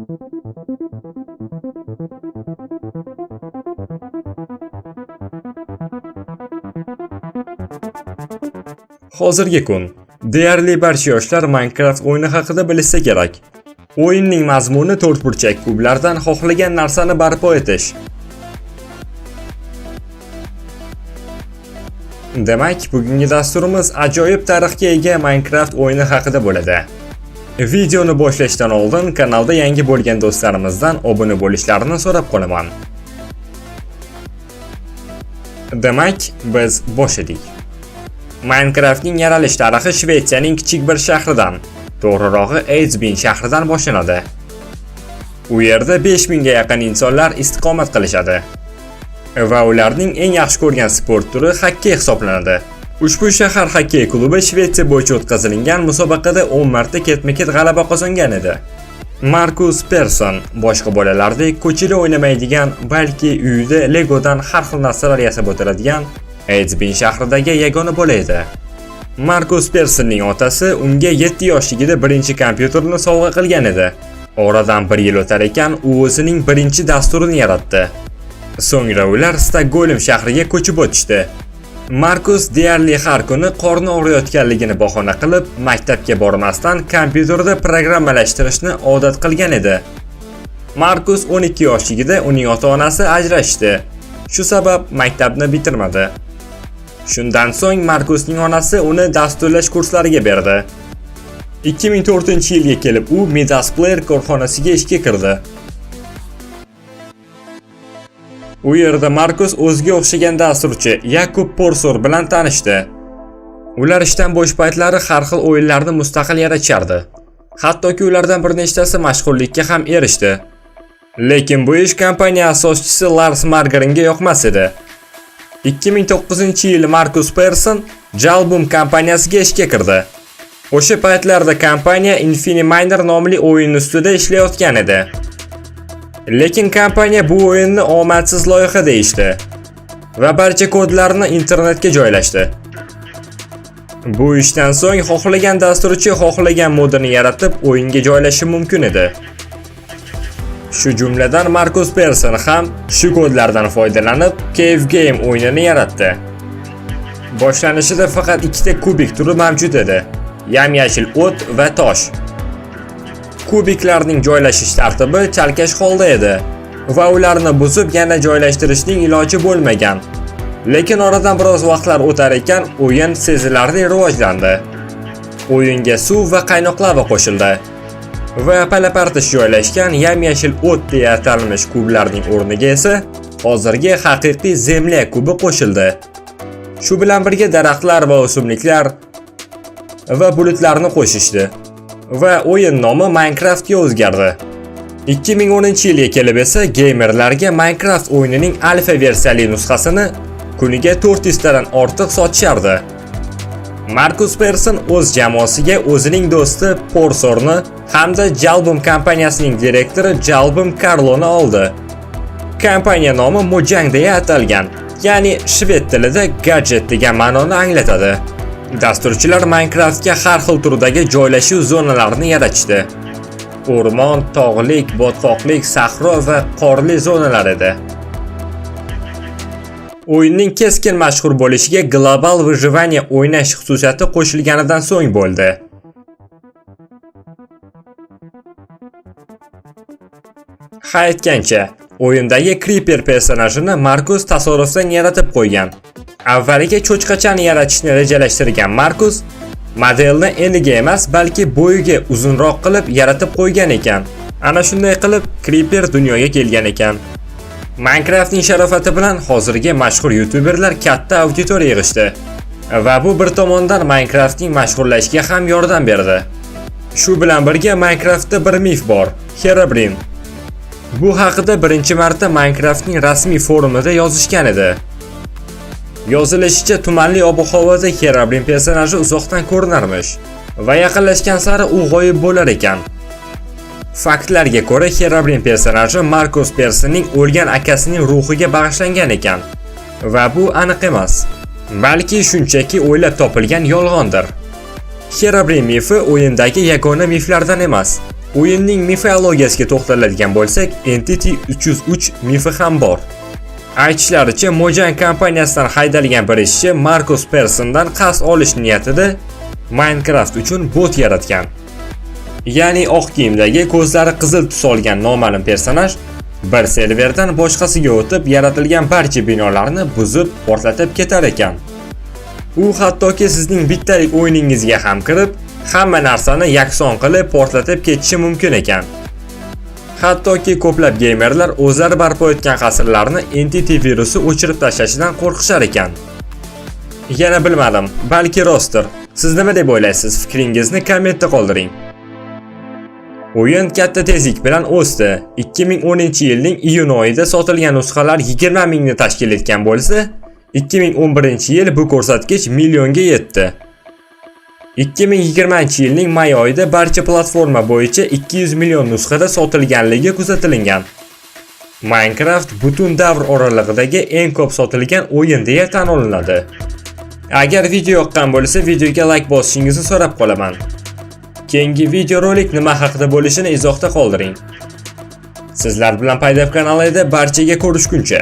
Hozirgi kun deyarli barcha yoshlar Minecraft o'yini haqida bilishsa kerak. O'yinning mazmuni to'rtburchak kublardan xohlagan narsani barpo etish. Demak, bugungi dasturimiz ajoyib tarixga ega Minecraft o'yini haqida bo'ladi. Videoni boshlashdan oldin kanalda yangi bo'lgan do'stlarimizdan obuna bo'lishlarini so'rab qolaman. Demak, biz boshladik. Minecraftning yaralish tarixi Shvetsiyaning kichik bir shahridan, to'g'rirog'i Edsbyn shahridan boshlanadi. U yerda 5000 ga yaqin insonlar istiqomat qilishadi. Va ularning eng yaxshi ko'rgan sport turi xokkey hisoblanadi. Ushbu shahar xokkey klubi Shvetsiya bo'yicha o'tkazilgan musobaqada 10 marta ketma-ket g'alaba qozongan edi. Markus Persson boshqa bolalardek ko'chada o'ynamaydigan, balki uyida Legodan har xil narsalar yasab o'tiradigan Edsbyn shahridagi yagona bola edi. Markus Perssonning otasi unga 7 yoshligida birinchi kompyuterni sovg'a qilgan edi. Oradan bir yil o'tar ekan, u o'zining birinchi dasturini yaratdi. So'ngra ular Stokgolm shahriga ko'chib o'tishdi. Markus deyarli har kuni qorni og'riyotganligini bahona qilib, maktabga bormasdan kompyuterda programmalashtirishni odat qilgan edi. Markus 12 yoshligida uning ota-onasi ajrashdi. Shu sabab maktabni bitirmadi. Shundan so'ng Markusning onasi uni dasturlash kurslariga berdi. 2004-yilga kelib u Midas Player korxonasiga ishga kirdi. U yerda Markus o'ziga o'xshagan dasturchi Yakub Porsor bilan tanishdi. Ular ishdan bo'sh paytlari har xil o'yinlarni mustaqil yaratishardi. Hattoki ulardan bir nechtasi mashhurlikka ham erishdi. Lekin bu ish kompaniya asoschisi Lars Margringa yoqmas edi. 2009-yili Markus Persson Jalbum kompaniyasiga ishga kirdi. O'sha paytlarda kompaniya Infiniminer nomli o'yin ustida ishlayotgan edi. Lekin kompaniya bu o'yinni omadsiz loyiha deyishdi va barcha kodlarni internetga joylashdi. Bu ishdan so'ng xohlagan dasturchi xohlagan modini yaratib o'yinga joylashi mumkin edi. Shu jumladan Markus Persson ham shu kodlardan foydalanib Cave Game o'yinini yaratdi. Boshlanishida faqat ikkita kubik turi mavjud edi: yam-yashil o't va tosh. Kubiklarning joylashish tartibi chalkash holda edi va ularni buzib yana joylashtirishning iloji bo'lmagan. Lekin oradan biroz vaqtlar o'tar ekan, o'yin sezilarli rivojlandi. O'yinga suv va qaynoq lava qo'shildi. Va palapartish joylashgan yam-yashil o't deya atalmish kublarning o'rniga esa hozirgi haqiqiy Zemlya kubi qo'shildi. Shu bilan birga daraxtlar va o'simliklar va bulutlarni qo'shishdi. Va o'yin nomi Minecraftga o'zgardi. 2010-yilga kelib esa geymerlarga Minecraft o'yinining alfa versiyali nusxasini kuniga 400 tadan ortiq sotishardi. Markus Persson o'z jamoasiga o'zining do'sti Porsorni hamda Jalbum kompaniyasining direktori Jalbum Karloni oldi. Kompaniya nomi Mojang deya atalgan, ya'ni shved tilida gadjet degan ma'noni anglatadi. Dasturchilar Minecraftga har xil turdagi joylashuv zonalarini yaratishdi. O'rmon, tog'lik, botqoqlik, sahro va qorli zonalar edi. O'yinning keskin mashhur bo'lishiga global выживание o'ynash xususiyati qo'shilganidan so'ng bo'ldi. Ha aytgancha, o'yindagi Creeper personajini Markus tasodifdan yaratib qo'ygan. Avvaliga cho'chqachani yaratishni rejalashtirgan Markus modelni eniga emas, balki bo'yiga uzunroq qilib yaratib qo'ygan ekan. Ana shunday qilib Creeper dunyoga kelgan ekan. Minecraftning sharofati bilan hozirgi mashhur youtuberlar katta auditoriya yig'ishdi. Va bu bir tomondan Minecraftning mashhurlashishiga ham yordam berdi. Shu bilan birga Minecraftda bir mif bor, Herobrine. Bu haqida birinchi marta Minecraftning rasmiy forumida yozishgan edi. Yozilishicha, tumanli ob-havoda Herobrine personaji uzoqdan ko'rinarmish va yaqinlashgan sari u g'oyib bo'lar ekan. Faktlarga ko'ra, Herobrine personaji Markus Perssonning o'lgan akasining ruhiga bag'ishlangan ekan. Va bu aniq emas, balki shunchaki o'ylab topilgan yolg'ondir. Herobrine mifi o'yindagi yagona miflardan emas. O'yinning mifologiyasiga to'xtaladigan bo'lsak, Entity 303 mifi ham bor. Aytishlaricha, Mojang kompaniyasidan haydalgan bir ishchi Markus Perssondan qasd olish niyatida Minecraft uchun bot yaratgan. Ya'ni oq kiyimdagi, ko'zlari qizil tus olgan noma'lum personaj bir serverdan boshqasiga o'tib, yaratilgan barcha binolarni buzib, portlatib ketar ekan. U hattoki sizning bittalik o'yiningizga ham kirib, hamma narsani yakson qilib portlatib ketishi mumkin ekan. Hattoki ko'plab geymerlar o'zlari barpo etgan qasrlarni Entity virusi o'chirib tashlashidan qo'rqishar ekan. Yana bilmadim, balki rostdir. Siz nima deb o'ylaysiz? Fikringizni kommentda qoldiring. O'yin katta tezlik bilan o'sdi. 2010-yilning iyun oyida sotilgan nusxalar 20 mingni tashkil etgan bo'lsa, 2011-yil bu ko'rsatkich millionga yetdi. 2020-yilning may oyida barcha platforma bo'yicha 200 million nusxada sotilganligi kuzatilingan. Minecraft butun davr oralig'idagi eng ko'p sotilgan o'yin deya tan olinadi. Agar video yoqqan bo'lsa, videoga like bosishingizni so'rab qolaman. Keyingi videorolik nima haqida bo'lishini izohda qoldiring. Sizlar bilan Paydav kanalida, barchaga ko'rishguncha.